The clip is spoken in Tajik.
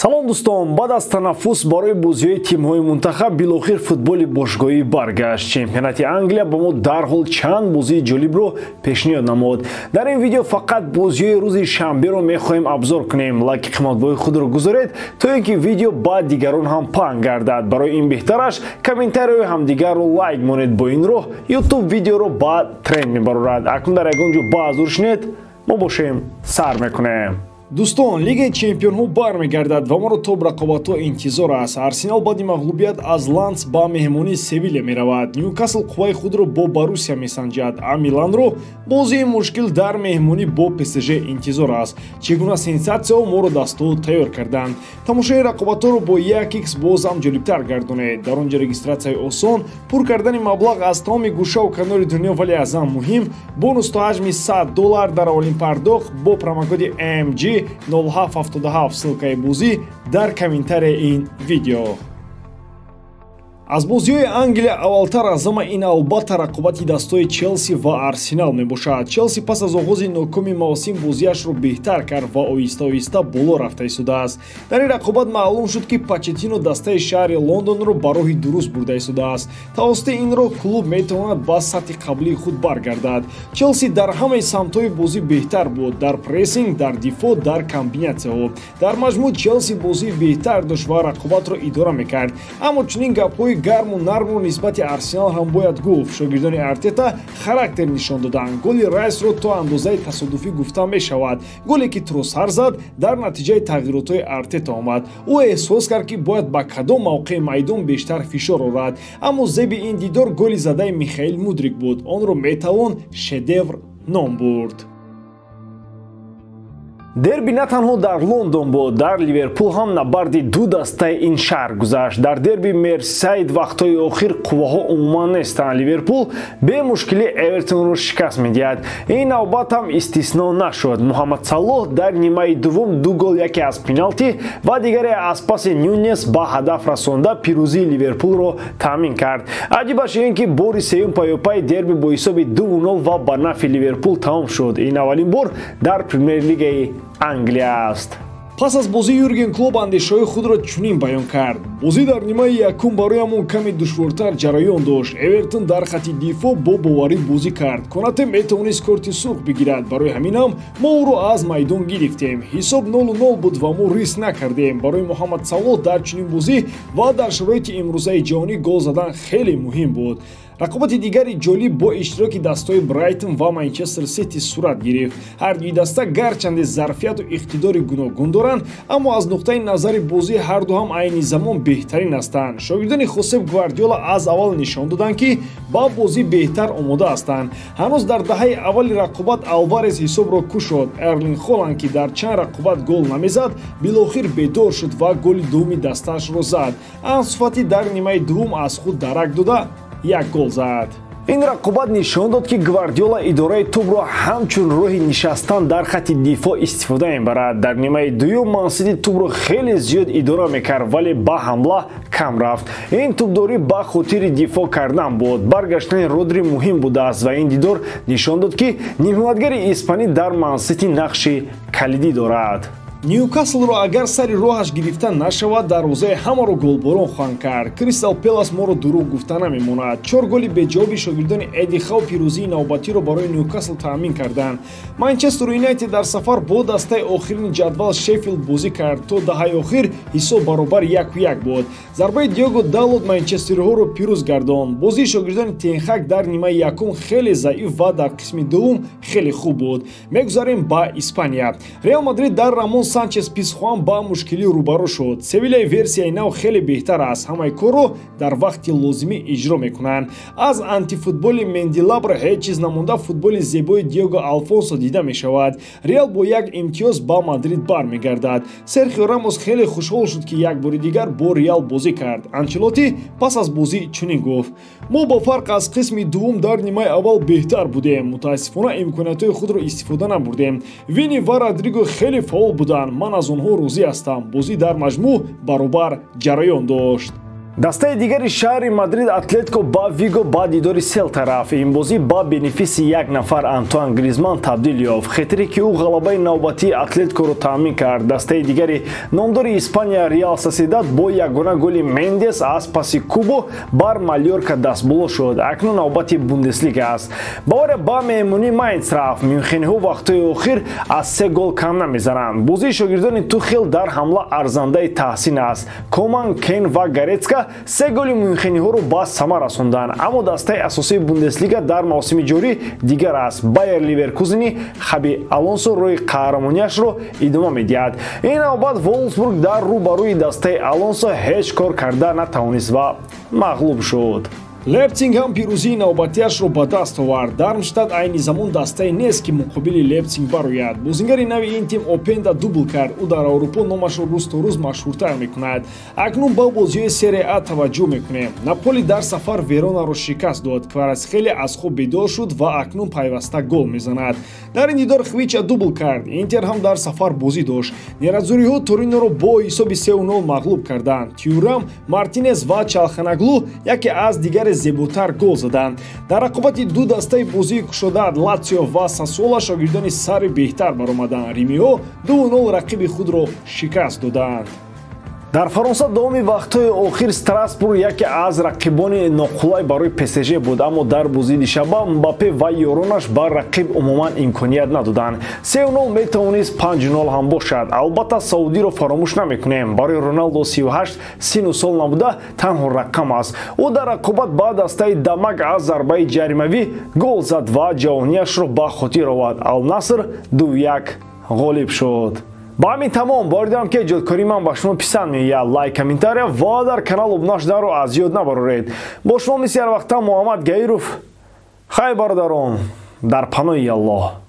Салом дӯстон, баъд аз танаффус барои бозиҳои тимҳои мунтахаб билохир футболи бошгоҳӣ баргашт. Чемпионати Англия ба мо дарҳол чанд бозии ҷолибро пешниҳод намуд. Дар ин видео фақат бозиҳои рӯзи шанберо мехоҳем абзор кунем. Лайки қиматбои худро гузоред, то ин ки видео ба дигарон ҳам паҳн гардад. Барои ин беҳтараш комментарияҳои ҳамдигарро лайк монед. Бо ин роҳ YouTube видеоро ба тренд мебарорад. Акнун дар ягон ҷо баъзур шинед, мо бошем сар мекунем. Дӯстон, Лигаи чемпионҳо бармегардад ва моро топ рақобатҳо интизор аст. Арсенал баъди мағлубият аз Ланс ба меҳмонии Севиля меравад. Ньюкасл қувваи худро бо Боруссия месанҷад, а Миланро бозии мушкил дар меҳмонӣ бо ПСЖ интизор аст. Чӣ гуна сенсатсияҳо моро дастҳо тайёр карданд. Тамошои рақобатҳоро бо 1x боз ҳам ҷолибтар гардонед. Дар он ҷо регистратсияи осон, пур кардани маблағ аз тамоми гӯшаву канори дунё, вале аз ҳам муҳим бонус то ҳаҷми $100 дар аввалин пардохт бо промокоди MG 0777. Ссылкаи бозӣ дар комментарияи ин видео. Аз бозиҳои Англия аввалтар аз ҳама ин албатта рақобати дастҳои Челси ва Арсенал мебошад. Челси пас аз оғози нокоми мавсим бозиашро беҳтар кард ва оҳиста-оҳиста боло рафта истодааст. Дар ин рақобат маълум шуд, ки Почеттино дастаи шаҳри Лондонро ба роҳи дуруст бурда истодааст. Тавассути ин роҳ клуб метавонад ба сатҳи қаблии худ баргардад. Челси дар ҳамаи самтҳои бозӣ беҳтар буд: дар прессинг, дар дифоъ, дар комбинатсияҳо. Дар маҷмӯъ Челси бозии беҳтар дошт ва рақобатро идора мекард. Аммо чунин гапҳои гарму нармро нисбати Арсенал ҳам бояд гуфт. Шогирдони Артета характер нишон доданд. Голи Райсро то андозаи тасодуфӣ гуфта мешавад. Голе ки Тросар зад, дар натиҷаи тағйиротҳои Артета омад. Ӯ эҳсос кард, ки бояд ба кадом мавқеи майдон бештар фишор орад. Аммо зеби ин дидор голи задаи Михаил Мудрик буд. Онро метавон шедевр ном бурд. Дерби на танҳо дар Лондон буд, дар Ливерпул ҳам набарди ду дастаи ин шаҳр гузашт. Дар дерби Мерсайд вақтҳои охир қувваҳо умуман нестанд. Ливерпул бемушкилӣ Эвертонро шикаст медиҳад. Ин навбат ҳам истисно нашуд. Муҳаммад Салоҳ дар нимаи дуввум ду гол, яке аз пеналти ва дигаре аз паси Нюнес, ба ҳадаф расонда пирӯзии Ливерпулро таъмин кард. Аҷибаш ин ки бори сеюм паёпай дерби бо ҳисоби 2-0 ва ба нафъи Ливерпул тамом шуд. Ин аввалин бор дар Премер-лигаи Англия аст. Пас аз бозӣ Юрген Клоп андешаҳои худро чунин баён кард: бозӣ дар нимаи якум бароямон каме душвортар ҷараён дошт. Эвертон дар хати дифоъ бо боварӣ бозӣ кард. Конате метавонист корти сурх бигирад, барои ҳамин ҳам мо ӯро аз майдон гирифтем. Ҳисоб 0-0 буд ва мо риск накардем. Барои Муҳаммад Салоҳ дар чунин бозӣ ва дар шароити имрӯзаи ҷаҳонӣ гол задан хеле муҳим буд. Рақобати дигари ҷолиб бо иштироки дастҳои Брайтон ва Манчестер Сити сурат гирифт. Ҳар дуи даста гарчанде зарфияту иқтидори гуногун доранд, аммо аз нуқтаи назари бозӣ ҳарду ҳам айни замон беҳтарин ҳастанд. Шогирдони Хосеп Гвардиола аз аввал нишон доданд, ки ба бозӣ беҳтар омода ҳастанд. Ҳанӯз дар даҳаи аввали рақобат Алварес ҳисобро кушод. Эрлинг Холанд, ки дар чанд рақобат гол намезад, билохир бедор шуд ва голи дуввуми дастаашро зад. Ансу Фати дар нимаи дуввум аз худ дарак дода як гол зад. Ин рақобат нишон дод, ки Гвардиола идораи тӯбро ҳамчун роҳи нишастан дар хати дифоъ истифода мебарад. Дар нимаи дуюм Мансити тӯбро хеле зиёд идора мекард, вале ба ҳамла кам рафт. Ин тӯбдорӣ ба хотири дифоъ кардан буд. Баргаштани Родри муҳим будааст ва ин дидор нишон дод, ки нимҳимоятгари испанӣ дар Мансити нақши калидӣ дорад. Ньюкаслро агар сари роҳаш гирифта нашавад, дарвозаи ҳамаро голборон хоҳанд кард. Кристал Пелас моро дурӯғ гуфта намемонад. Чор голи беҷавоби шогирдони Эдди Хау пирӯзии навбатиро барои Ньюкасл таъмин карданд. Манчестер Юнайтед дар сафар бо дастаи охирини ҷадвал Шеффилд бозӣ кард. То даҳаи охир ҳисоб баробар 1-1 буд. Зарбаи Диого Далот манчестериҳоро пирӯз гардонд. Бозии шогирдони Тенхак дар нимаи якум хеле заиф ва дар қисми дуввум хеле хуб буд. Мегузарем ба Испания. Реал Мадрид дар Рамон Санчес Писхуан ба мушкилӣ рӯбарӯ шуд. Севилаи версияи нав хеле беҳтар аст. Ҳамаи корро дар вақти лозимӣ иҷро мекунанд. Аз антифутболи Мендилабр ҳеҷ чиз намонда, футболи зебои Диего Алфонсо дида мешавад. Реал бо як имтиёз ба Мадрид бармегардад. Серхио Рамос хеле хушҳол шуд, ки як бори дигар бо Реал бозӣ кард. Анчелоти пас аз бозӣ чунин гуфт: мо бо фарқ аз қисми дуввум дар нимаи аввал беҳтар будем. Мутаассифона имкониятҳои худро истифода набурдем. Вини ва Родриго хеле фаъол буданд. Ман аз онҳо розӣ ҳастам. Бозӣ дар маҷмӯъ баробар ҷараён дошт. Дастаи дигари шаҳри Мадрид Атлетико ба Виго ба дидори Селта рафт. Ин бозӣ ба бенефиси як нафар Антуан Гризман табдил ёфт. Хетире ки ӯ ғалабаи навбатии Атлетикоро таъмин кард. Дастаи дигари номдори Испания Реал Соседад бо ягона голи Мендес аз паси Кубо бар Малёрка дастболо шуд. Акнун навбати Бундеслига аст. Бавария ба меҳмонии Майнц рафт. Мюнхениҳо вақтҳои охир аз се гол кам намезананд. Бозии шогирдони Тухел дар ҳамла арзандаи таҳсин аст. Коман, Кен ва Гарецка се голи мюнхениҳоро ба самар расонданд. Аммо дастаи асосии Бундеслига дар мавсими ҷорӣ дигар аст. Байер Ливеркузени Хаби Алонсо роҳи қаҳрамонияшро идома медиҳад. Ин навбат Волфсбург дар рӯбарӯи дастаи Алонсо ҳеҷ кор карда натавонист ва мағлуб шуд. Лейпциг ҳам пирӯзии навбатиашро ба даст овард. Дармштадт айни замон дастае нест, ки муқобили Лейпциг барояд. Бозингари нави ин тим Опенда дубл кард. Ӯ дар Аврупо номашро рӯз то рӯз машҳуртар мекунад. Акнун ба бозиҳои Серия А таваҷҷӯҳ мекунем. Наполи дар сафар Веронаро шикаст дод. Кварацхелия аз хоб бедор шуд ва акнун пайваста гол мезанад. Дар ин дидор Хвича дубл кард. Интер ҳам дар сафар бозӣ дошт. Нерадзуриҳо Ториноро бо ҳисоби 3-0 мағлуб карданд. Тюрам, Мартинес ва Чалханаглу яке аз дигаре зеботар гол заданд. Дар рақобати ду дастаи бозии кушода Латсио ва Сассуола шогирдони сари беҳтар баромаданд. Римиҳо 2-0 рақиби худро шикаст доданд. Дар Фаронса давоми вақтҳои охир Страсбург яке аз рақибони ноқулай барои ПСЖ буд, аммо дар бозии дишаба Мбаппе ва ёронаш ба рақиб умуман имконият надоданд. 3-0 метавонист 5-0 ҳам бошад. Албатта Саудиро фаромӯш намекунем. Барои Роналдо 38 сину сол набуда танҳо рақам аст. Ӯ дар рақобат ба дастаи Дамаг аз зарбаи ҷаримавӣ гол зад ва ҷавонияшро ба хотир овард. Ал-Наср 2-1 ғолиб шуд. Ба ҳамин тамом. Бовар дорам, ки эҷодкории ман ба шумо писанд меояд. Лайк, комментария ва дар канал обуна шуданро аз ёд набароред. Бо шумо мисли ҳар вақта Муҳаммад Гаиров. Хайр, бародарон, дар паноҳи Аллоҳ.